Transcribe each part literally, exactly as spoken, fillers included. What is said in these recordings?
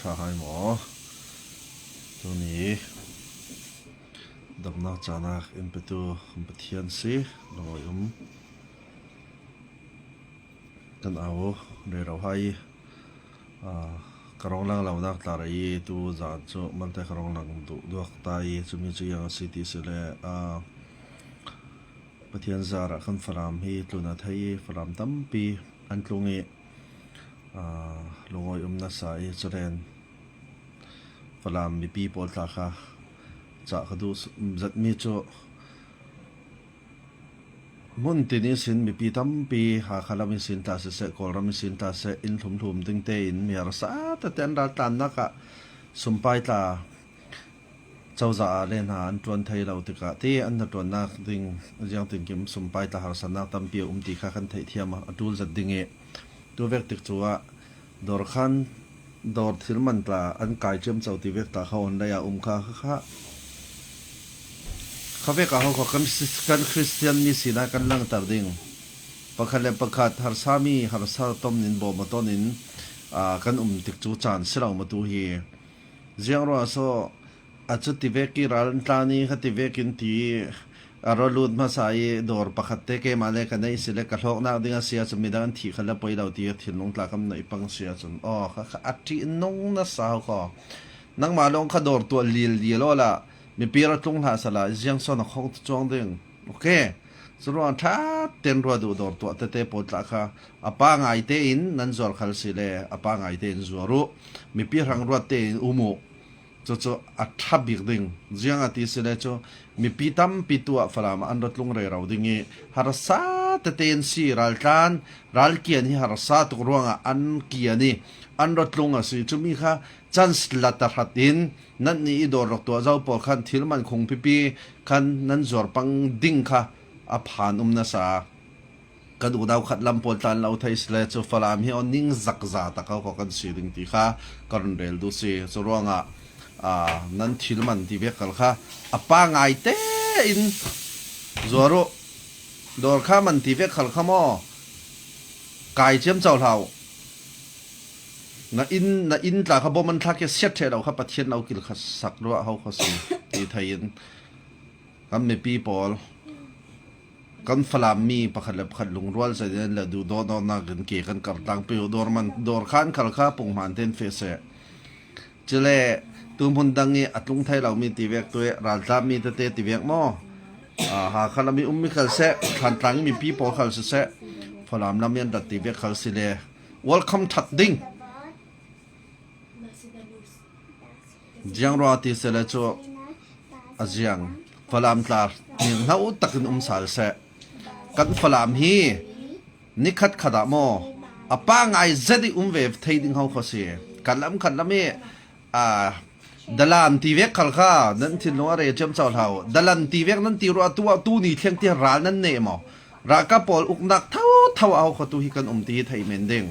Kha hai maw? Tuni damnak canak in petu kan Pathian si, lungawi um kan au rero hai. Aa, ka rong lang lo nak tla rei tu zan cu malte ka rong lang duh duak ta i, cumi cu yang a si ti si le, aa, Pathian zarah kan Falam hi tlun a thei i, Falam tampi an tlung i, aa, lungawi um nasa i, culen Falam mipi pawl tla kha cah ka duh s-, zetmi cu hmun tin ihsin mipi tampi, Hakha lam ihsin tla siseh, Kawlram ihsin tla siseh, in hlumhlum ding tein mi harsa tete an raltlannak ah sumpai tla cozah ah le hna an ṭuan thei lo tikah ti an hnaṭuannak ding ziangtinkim sumpai tla harsatnak tampi a um ti kha kan theihthiam a ṭul zet ding i, tu vek tik cu ah dawr khan dawr thil man tla an kai ciamco ti vek tla kha online ah um kha, kha, kha, kha vek ah ho kha kan, kan Christian mi sinah kan langhter ding. Pakhat le pakhat harsa mi harsa ton in bawm a ton in, aa, kan um tik cu caan si lo matu hi. Ziang ruah so a cu tivek i ral an tlan i kha tivek in ti a raw lut hmasa i dawr pakhat te keimah le ka neih si le ka hlawknak ding a si ahcun midang an thih kha le poi lo ti a thinlung tla kam neih pang si ahcun aw kha, kha a ṭih nung na sau kho. Nangmah lawng kha dawr tuah lil lil awla mipi ra tlung hlah sala ziang sawn a khawng cuang ding. Ok. Curuang ṭha ten ruat uh dawr tuah tete pawl tla kha a pangai tein nan zuar khal si le a pangai tein zuar uh. Mipi hrang ruat tein um uh. Cucu a ṭha bik ding. Ziang a ti si le cu mipi tampi tuah Falam ah an ra tlung rero ding i harsa tete an si, raltlan, ralkian hi harsa tuk ruangah an kian i an ra tlung a si. Cumi kha chance la ta hrat in nan nih i dawr rak tuah zo pawl khan thil man khung pipi khan nan zuar pang ding kha a phan um nasa. Kan unau khat lam pawl tlan lo thei si le cu Falam hi aw ning zakza tak ko kan si ding ti kha ka run rel duh si. Curuangah, aa, nan thil man ti vek khal kha a pangai tein zuar uh. Dawr kha man ti vek khal kha maw? Kai ciamco hlah uh. Na inn, na inn tla kha bawm an thlak i siat ṭheh lo kha Pathian lo kil kha sak ruah ho kha si ti thei in kan mipi pawl, kan Falam mi pakhat le pakhat lungrual zet in le duhdawtnak in ke kan kartlang peuh dawr man, dawr khan khal kha punghman tein feh seh. Cule tu hmun dang i a tlung thei lo mi ti vek tu i raltlak mi tete ti vek maw? Aa, Hakha lam i um mi khal seh, Thantlang i mipi pawl khal siseh, Falam lam i an rat ti vek khal si le welcome ṭhat ding. Ziang ruah ti si le cu a ziang Falam tla ning hno takin um sal seh. Kan Falam hi nikhat khat ah maw a pangai zet i um ve thei ding ho kho si. Kan lam khat lam i, aa, dalan ti vek khal kha nan thinlung a re ciamco hlah uh. Dalan ti vek nan ti ruah tu, tu ni thliang ti ral nan neh maw? Ralkap pawl uknak tho tho a ho kho tu hi kan um ti hi thei men ding.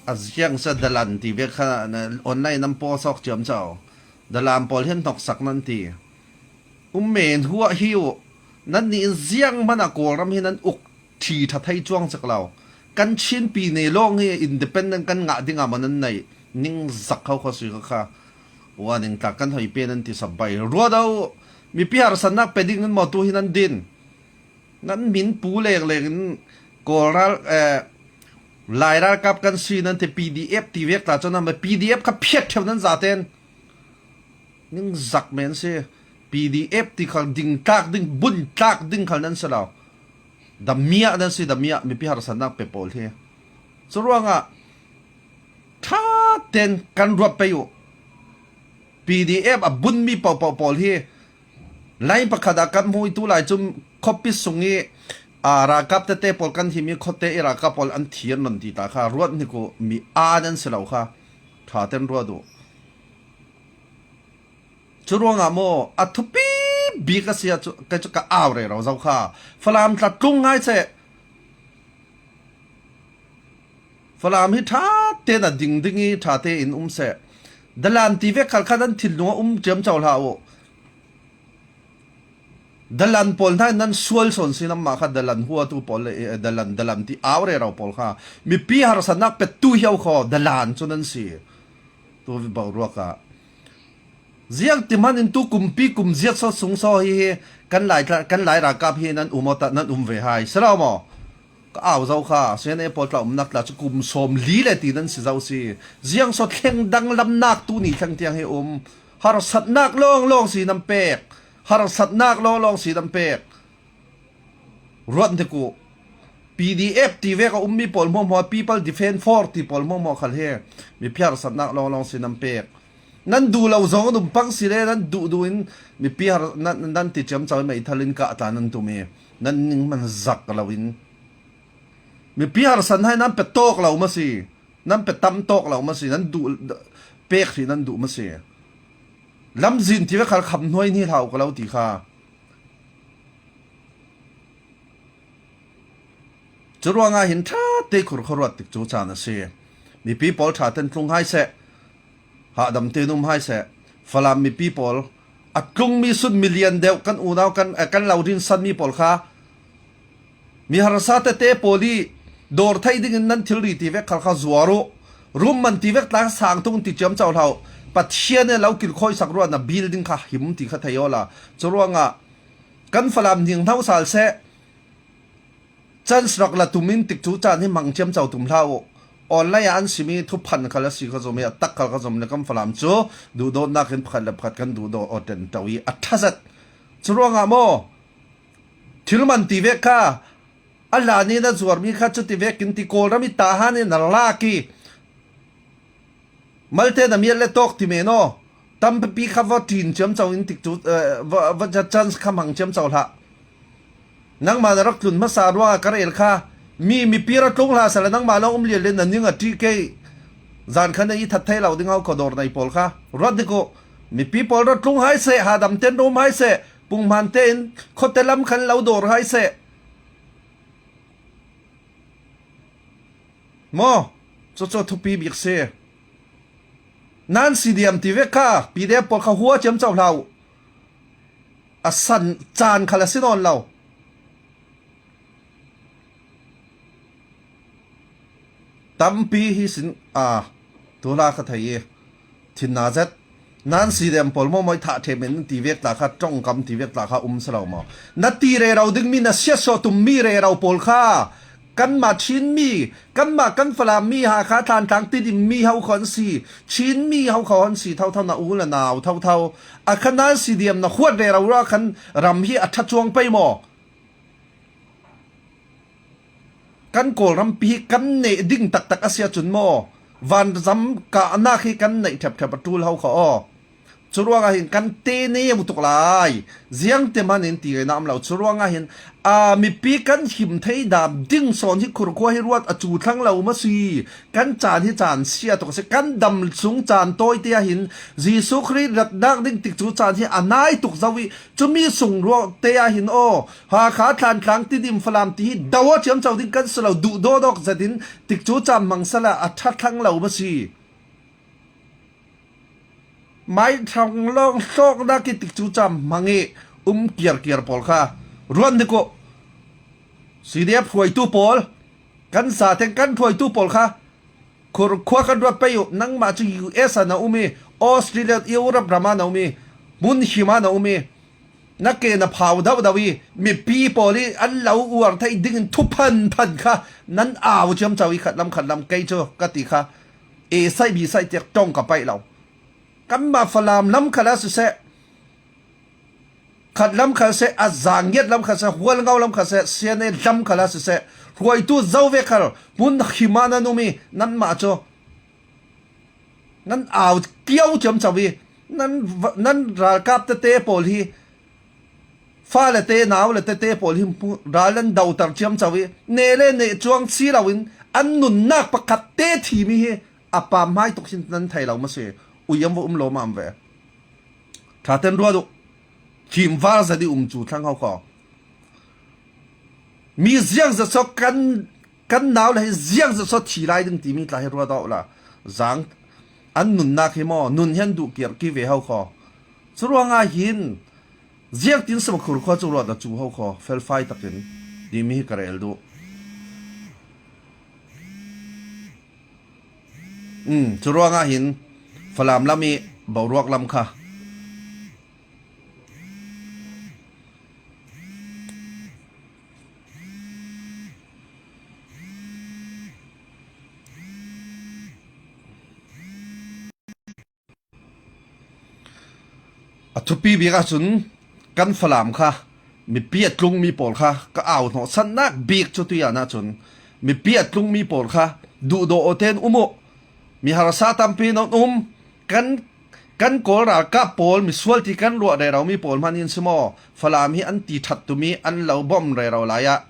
A ziang sa dalan ti vek kha na online nan post awk ciamco. Dalan pawl hian hnoksak nan ti. Um men huah hi uh. Nan nih in ziang hmanh ah Kawlram hi nan uk ṭhi ṭha thei cuang cek lo. Kan Chin pi ne lawng hi independent kan ngah ding ah maw nan neih? Ning zak ho kho si kha kha. Warning tla kan hoi pe nan ti sabai. Ruat uh. Mipi harsatnak pe ding in maw tu hi nan din? Nan min pu lengleng in Kawl ral, eh, Lai ralkap kan si nan ti P D F ti vek tla cu nan P D F kha phiat ṭheu nan zaten. Ning zak men si. P D F ti khal ding tlak ding, bun tlak ding khal nan si lo. Damiah nan si, damiah mipi harsatnak pe pawl hi. Curuangah ṭha ten kan ruat pei uh. P D F a bunmi paohpaoh pawl hi lai pakhat ah kan hmuh i tu lai cu khuapi sung i, aa, ralkap tete pawl kan him i khuate i ralkap pawl an thi an non ti ta kha ruat hnik uh mi aa nan si lo kha ṭha ten ruat uh. Curuangah maw a thupi bik a si ahcun kei cu ka au rero zo kha. Falam tla tlung ngai seh. Falam hi ṭha tein a ding ding i ṭha tein um seh. Dalan ti vek khal kha nan thinlung a um ṭiamco hlah uh. Dalan pawl hna in nan sual sawn si, nanmah kha dalan huatu pawl le, eh, dalan, dalan ti au rero pawl kha mipi harsatnak petu hiau kho dalan cu nan si. Tu boruak ah ziang ti hmanin tu kumpi kum ziat saw sung saw hi hi, kan lai tla-, kan lai ralkap hi nan um awt ah, nan um ve hai. Si lo maw? Ka au zo kha, C N A pawl tla umnak tla cu kum sawm li le ti nan si zo si. Ziang saw thleng danglamnak tu ni thleng tiang hi um. Harsatnak lawnglawng si nan pek. Harsatnak lawnglawng si nan pek. Ruat dik uh. P D F ti vek a ummi pawl hmuahhmuah, People Defence Force ti pawl hmuahhmuah khal hi mipi harsatnak lawnglawng si nan pek. Nan duh lo zong an um pang si le, nan duh duh in mipi har-, nan, nan ti ciamco in meithal in kah ta nan tum hi. Nan ning man zak lo in mipi harsat hai nan pe tawk lo ma si. Nan pe tam tawk lo ma si. Nan duh pek hrih nan duh ma si. Lamzin ti vek khal kham hnuai ni hlau ka lo ti kha. Curuangah hin ṭha te khur khuaruat tik cu caan a si. Mipi pawl ṭha ten tlung hai seh, hahdam te num hai seh. Falam mipi pawl a tlungmi sun milian deuh kan unau kan, eh, kan lo rinsanmi pawl kha mi harsa tete pawl i dawr thei dingin nan thilri ti vek khal kha zuar uh. Rum man ti vek tla sang tung ti ciamco hlau. Pathian e lo kilkhawisak ruahna building kha him ti kha thei awla. Curuangah kan Falam ning hno sal seh. Chance rak la tumin tikcu caan hi hmang ciamco tum hlah uh. Online ah an simi thuphan khal a si kha zom i a tak khal kha zom le kan Falam cu duhdawtnak in pakhat le pakhat kan duhdawt aw ṭenṭo i a ṭha zet. Curuangah maw thil man ti vek kha a hlan in a zuarmi kha cu ti vekin ti Kawlram i Tahan in a lak i malte na mial le tawk ti men aw. Tampi kha va ṭin ciamco in tikcu, eh, va, va chance kha hmang ciamco hlah. Nangmah na rak tlun hmasa ruangah ka rel kha mi, mipi ra tlung hlah sala nangmah lawng um lian le na ning a ṭih kei. Zan kha na i that thei lo ding hau kho dawr nei pawl kha ruat dik uh. Mipi pawl ra tlung hai seh, hahdam ten rum hai seh, punghman tein khuate lam khan lo dawr hai seh. Maw, cucu thupi bik si. Nan si diam ti vek kha P D F pawl kha hua ciamco hlau. A san caan khal a si nawn lo. Tampi hi sin a tu hla kha thei i thinna zet. Nan si dem pawl maw maw i thah ṭhem in ti vek tla kha, ṭongkam ti vek tla kha um si lo maw? Na ti rero dingmi, na siatsuah tummi rero pawl kha kanmah Chinmi, kanmah kan Falammi, Hakha Thantlang Tidimmi ho kho an si, Chinmi ho kho an si thotho, na u le nau thotho. A kha nan si diam na huat rero ruah khan ram hi a ṭha cuang pei maw? Kan Kawlrampi hi kan neh ding taktak a si ahcun maw vanzam kahnak hi kan neih ṭhepṭhep a ṭul ho kha aw. Curuangah hin kan te neu tuk lai. Ziangte hman in ti ngeihna um lo. Curuangah hin, aa, mipi kan him thei dam ding sawn hi khurkhua hi ruat a cu thlang lo maw si? Kan caan hi caan sia tuk a si. Kan dam sung caan tawi te ah hin Jesuh Khrih ratnak ding tikcu caan hi a nai tuk zo i cumi sung ruak te ah hin aw, Hakha Thantlang Tidim Falam ti hi do a ciamco ding kan si lo, duh dawdawk zetin tikcu caan hmang sala a ṭha thlang lo maw si? Mai thang lawng hlawknak i tikcu cam hmang i um kiarkiar pawl kha ruat dik uh. C D F hruaitu pawl, kan zateng kan hruaitu pawl kha khurkhua kan ruat pei uh. Nangmah cu U S a na um i, Australia, Europe ram ah na um i, hmun him ah na um i, na ke na phau deuhdeuh i mipi pawl i an lo uar theih dingin thuphan phan kha nan au ciamco i khatlam khatlam kei cu ka ti kha. A saih, B saih tiak ṭong ka paih lo. Kanmah Falam lam khal ah siseh, khat lam khal seh, a zangiat lam khal seh, Hualngo lam khal seh, C N A lam khal ah siseh, hruaitu zo ve khal hmun him ah nan um i nanmah cu nan au kio ciamco i nan va-, nan ralkap tete pawl hi, fale te, nau le tete pawl hi hmu-, ral nan doter ciamco i neh le neh cuang si loin an nunnak pakhat te thimi hi a pam hmai tuk hin nan thei lo maw si? Uiam va um lo mam ve. Ṭhaten ruat uh. Him val zat i um cu thlang ho kho. Mi ziangzat saw kan, kan nau le hi ziangzat saw thi lai ding timi tla hi ruat awk la. Zang an nunnak hi maw nun hian duh kiar ki ve ho kho. Curuangah hin ziangtin sawkhur khua cu ruat a cu ho kho, felfai takin timi hi ka rel duh. Um, curuangah hin Falam lam i boruak lam kha a thupi bik ahcun kan Falam kha mipi a tlungmi pawl kha ka au hnawhsannak bik cu tuian ahcun mipi a tlungmi pawl kha duhdawh awte in um uh. Mi harsa tampi in an um. Kan, kan Kawl ralkap pawl misual ti kan ruah reromi pawl hmanh in si maw, Falam hi an ti ṭhat tumi an lo bawmh rero lai ah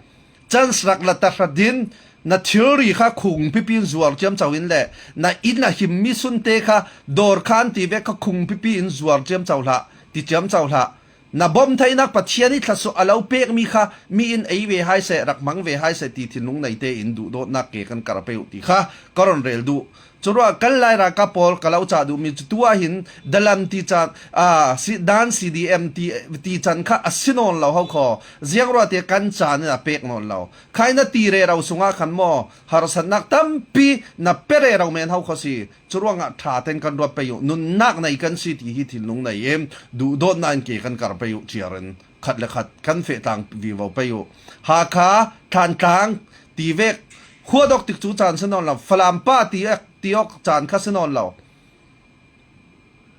chance rak la ta hra din, na thilri kha khung pipi in zuar ciamco in le na inn a himmi sunte kha dawr khan ti vek kha khung pipi in zuar ciamco hlah, ti ciamco hlah. Na bawm theinak Pathian i thlasuah a lo pekmi kha mi in ei ve hai seh, rak hmang ve hai seh ti thinlung nei tein duhdawtnak ke kan kar pei uh ti kha ka rawn rel duh. Curuah kan Lai ralkap pawl ka lo cah duhmi cu tu ah hin dalam ti caan, aa, si, dan C D M ti, ti can kha a si nawn lo ho kho. Ziangruahte kan caan in a pek nawn lo. Khai na ti rero sungah khan maw, harsatnak tampi na pe rero men ho kho si. Curuangah ṭha ten kan ruat pei uh, nunnak nei kan si ti hi thinlung nei in duhdawtnak in ke kan kar pei uh ciar in khat le khat kan feh tlang vivo pei uh. Hakha, Thantlang ti vek, Huadawk tik cu caan si nawn lo, Falampa ti, ti awk caan kha si nawn lo.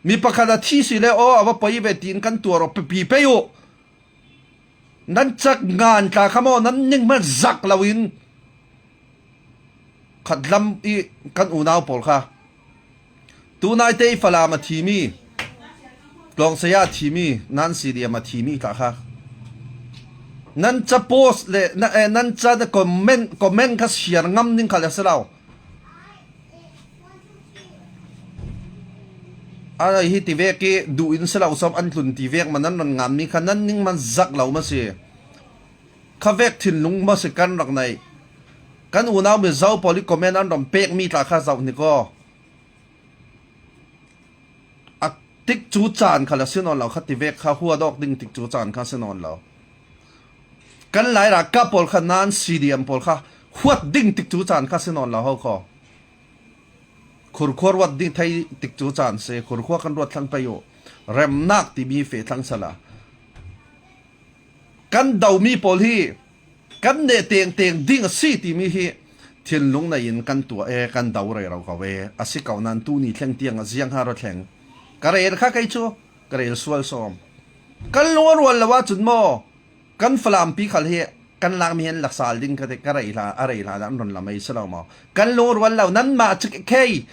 Mi pakhat a thi si le aw, a va poi ve tiin kan tuar aw pipi pei uh. Nan cak ngan tla kha maw, nan ning hman zak lo in khatlam i kan unau pawl kha, tunaite i Falam a thimi, Tlawngsei a thimi, nan C D M a thimi tla kha, nan ca post le na, eh, nan ca na comment, comment kha siar ngam ning kha le si lo. A hi ti vek i duh in si lo sawm an tlun ti vek man nan ron nganmi kha nan ning man zak lo ma si. Kha vek thinlung ma si kan rak nei. Kan unau Mizo pawl i comment an ron pekmi tla kha zoh hnik aw. A tik cu caan kha la si nawn lo, kha ti vek kha Huadawk ding tik cu caan kha si nawn lo. Kan Lai ralkap pawl kha nan C D M pawl kha huat ding tik cu caan kha si nawn lo ho kho. Khurkhua ruat ding thei tik cu caan si, khurkhua kan ruat thlang pei uh. Remnak timi feh thlang sala. Kan domi pawl hi kan neh tengteng ding a si timi hi thinlung nei in kan tuah e, kan do rero ko e. A si ko nan tu ni thleng tiang a ziang ha ra thleng. Ka rel kha kei cu, ka rel sual sawm. Kan lung a rual lo ahcun maw, kan Falampi khal hi kan lakmi hi an laksal ding ka ti, ka rei hlan, a rei hlan ah an run lam ei si lo maw? Kan lung rual lo, nanmah cu khei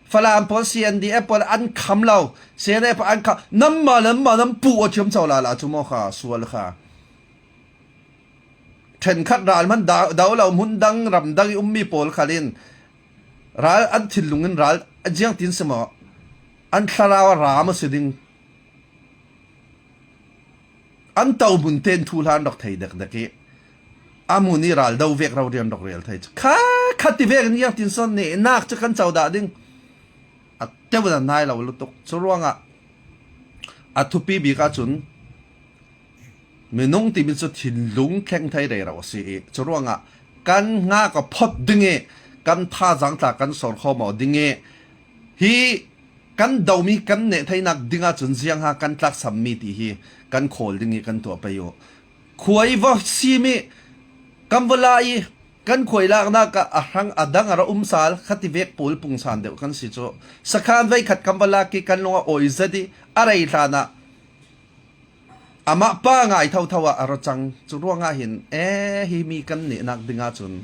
Falam pawl, C N D F pawl an kham lo, C N F an kham, nanmah, nanmah nan puh aw thiam co lala cu maw kha, sual kha. Ṭhenkhat ral hman do, do lo, hmun dang, ram dang i ummi pawl khal in ral an thinlung in ral a ziang tin si maw? An thlarau a ram a si ding. An to hmun tein thuhla an rak thei dekdek i a hmun i ral do vek rori an rak rel thei cu. Kha, kha ti vek in ziang tin sawn nehnak cu kan co dah ding. A teu in a nai lo lutuk. Curuangah a thupi bik ahcun minung timi cu thinlung thleng thei rero a si i curuangah kan hngak a phot ding i kan thazaang tla kan sawr khawm aw ding i hi kan domi kan neh theinak ding ahcun ziangha kan tlaksammi ti hi kan khawl ding i kan tuah pei uh. Khuai va simi kan va la i kan khuai laknak ah a hrang a dang a ra um sal kha ti vek pawl pungsan deuh kan si cu sakhan veikhat kan va lak i kan lung a awi zet i a rei hlan ah amah pa ngai thotho ah a ra cang. Cu ruangah hin, e, hi mi kan nehnak ding ahcun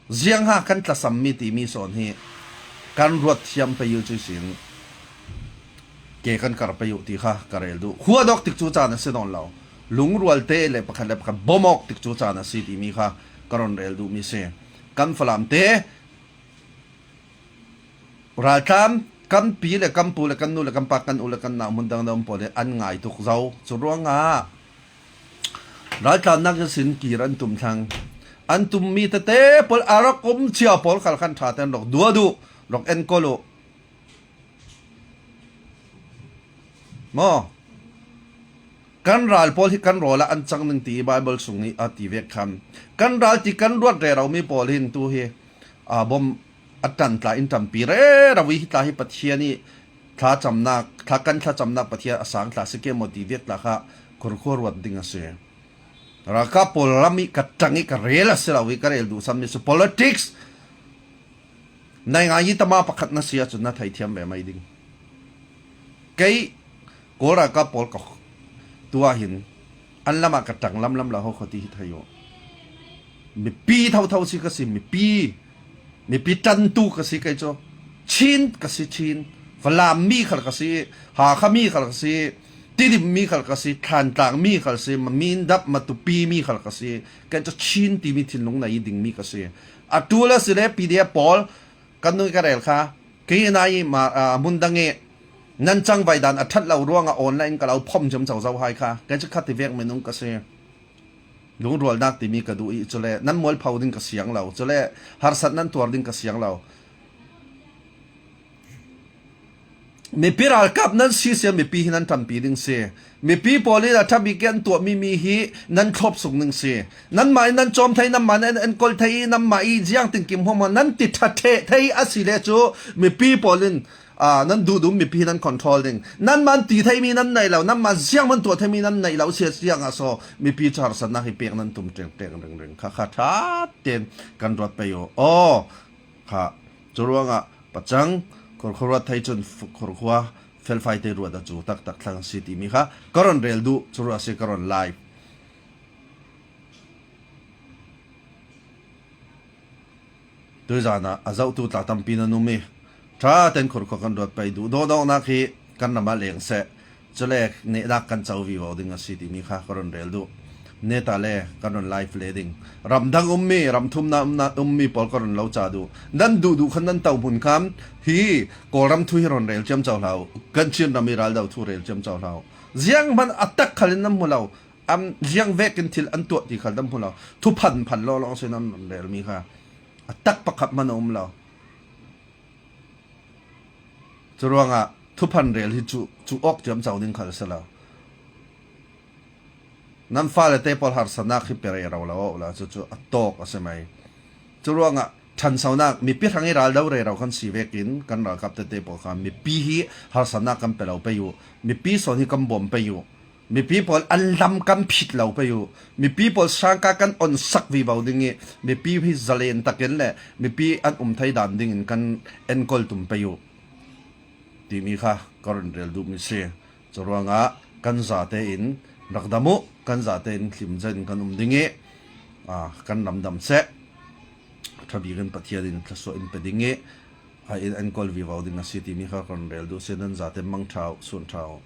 ziangha kan tlasammi timi sawn hi kan ruat thiam pei uh cu sin ke kan kar pei uh ti kha ka rel duh. Huadawk tik cu caan a si nawn lo. Lungrual te le pakhat le pakhat bawmawk tik cu caan a si timi kha ka rawn rel duhmi si. Kan Falam te raltlam kan pi le kan pu le kan nu le kan pa, kan u le kan nau, hmun dang dang pawl hi an ngai tuk zo. Cu ruangah raltlamnak ihsin kir an tum thlang. An tummi tete pawl a rak um cia pawl khal khan ṭha ten rak duat uh, rak enkawl uh. Maw? Kan ral pawl hi kan rawl ah an cang ning ti Baibal sung nih a ti vek khan, kan ral ti kan ruat reromi pawl hin tu hi, aa, bom a ṭan tla in ṭanpi rero i hi tla hi Pathian i thlacamnak, thla kan thlacamnak Pathian a sang tla si ke maw ti vek tla kha khurkhua ruat ding a si. Ralkap pawl lam i ka ṭang i ka rel a si lo i ka rel duhsam ni si politics. Naingan i tama pakhat na si ahcun na theithiam ve mai ding. Kei Kawl ralkap pawl ka tuah hin an lamah ka ṭang lamlam lo ho kho ti hi thei uh. Mipi thotho si ka si, mipi, mipi ṭantu ka si kei cu. Chin ka si, Chin. Falam mi khal ka si, Hakha mi khal ka si, Tidim mi khal ka si, Thantlang mi khal si, Mamindap, Matupi mi khal ka si. Kei cu Chin timi thinlung nei i dingmi ka si. A ṭul a si le P D F pawl kan nung i ka rel kha. Kei na i ma, a, hmun dang i nan cangvai dan a ṭhat lo ruangah online ka lo phom ciamco zo hai kha. Kei cu khati vek minung ka si. Lungrualnak timi ka duh i cule nan mualpho ding ka siang lo. Cule harsat nan tuar ding ka siang lo. Mipi ralkap nan si sia mipi hi nan ṭanpi ding si. Mipi pawl in a ṭha bik i an tuahmi mi hi nan thlopsuk ning si. Nanmah in nan cawm thei, nanmah in an, an kol thei i, nanmah i ziang tinkim hmawmhma nan ti ṭha ṭheh thei a si le cu mipi pawl in, aa, nan duhduh mipi hi nan control ding. Nanmah an ti theimi nan nei lo, nanmah ziang man tuah theimi nan nei lo si ziang ah so mipi cu harsatnak hi pek nan tum ṭengṭeng ringring kha kha ṭha tein kan ruat pei uh. Aw, kha. Curuangah pacang, khurkhua ruat thei cun f-, khurkhua felfai te ruat a cu taktak thlang si timi kha ka ron rel duh, curuah si ka ron live. Tuizan ah a zohtu tla tampi nan um i, ṭha tein khurkhua kan ruat pei duh. Dawhdawhnak hi kan ram ah leng seh. Cule nehnak kan co vivo ding a si timi kha ka ron rel duh. Neta le kan ron live le ding. Ramdang ummi, ramthumna umna, ummi pawl ka ron lo ca duh. Nan duhduh khan nan to hmun khan hi Kawlram thu hi ron rel ciamco hlah uh. Kan Chin ram i raldo thu rel ciamco hlah uh. Zianghman a tak khal in nan hmu lo. Am ziang vekin thil an tuah ti khal nan hmu lo. Thuphan phan lawlaw si nan ron relmi kha a tak pakhat hman a um lo. Curuangah thuphan rel hi cu, cu awk ciamco ding khal si lo. Nan fale te pawl harsatnak hi pe rero lo awk la, cucu a tawk a si mai. Curuangah ṭhansonak, mipi hrang i raldo rero kan si vekin kan ralkap tete pawl kha mipi hi harsatnak kan pe lo pei uh. Mipi sawn hi kan bawm pei uh. Mipi pawl an lam kan phit lo pei uh. Mipi pawl sangka kan onsak vivo ding i mipi hi zalen takin le mipi an um thei dan dingin kan enkol tum pei uh timi kha ka ron rel duhmi si. Curuangah kan zate in rak dam uh, kan zate in hlim zet in kan um ding i, aa, kan ram dam seh. Ṭha bik in Pathian in thluasuah in pe ding i, aa, in enkol vivo ding a si timi kha ka ron rel duh si. Nan zate mang ṭha uh, sun ṭha uh.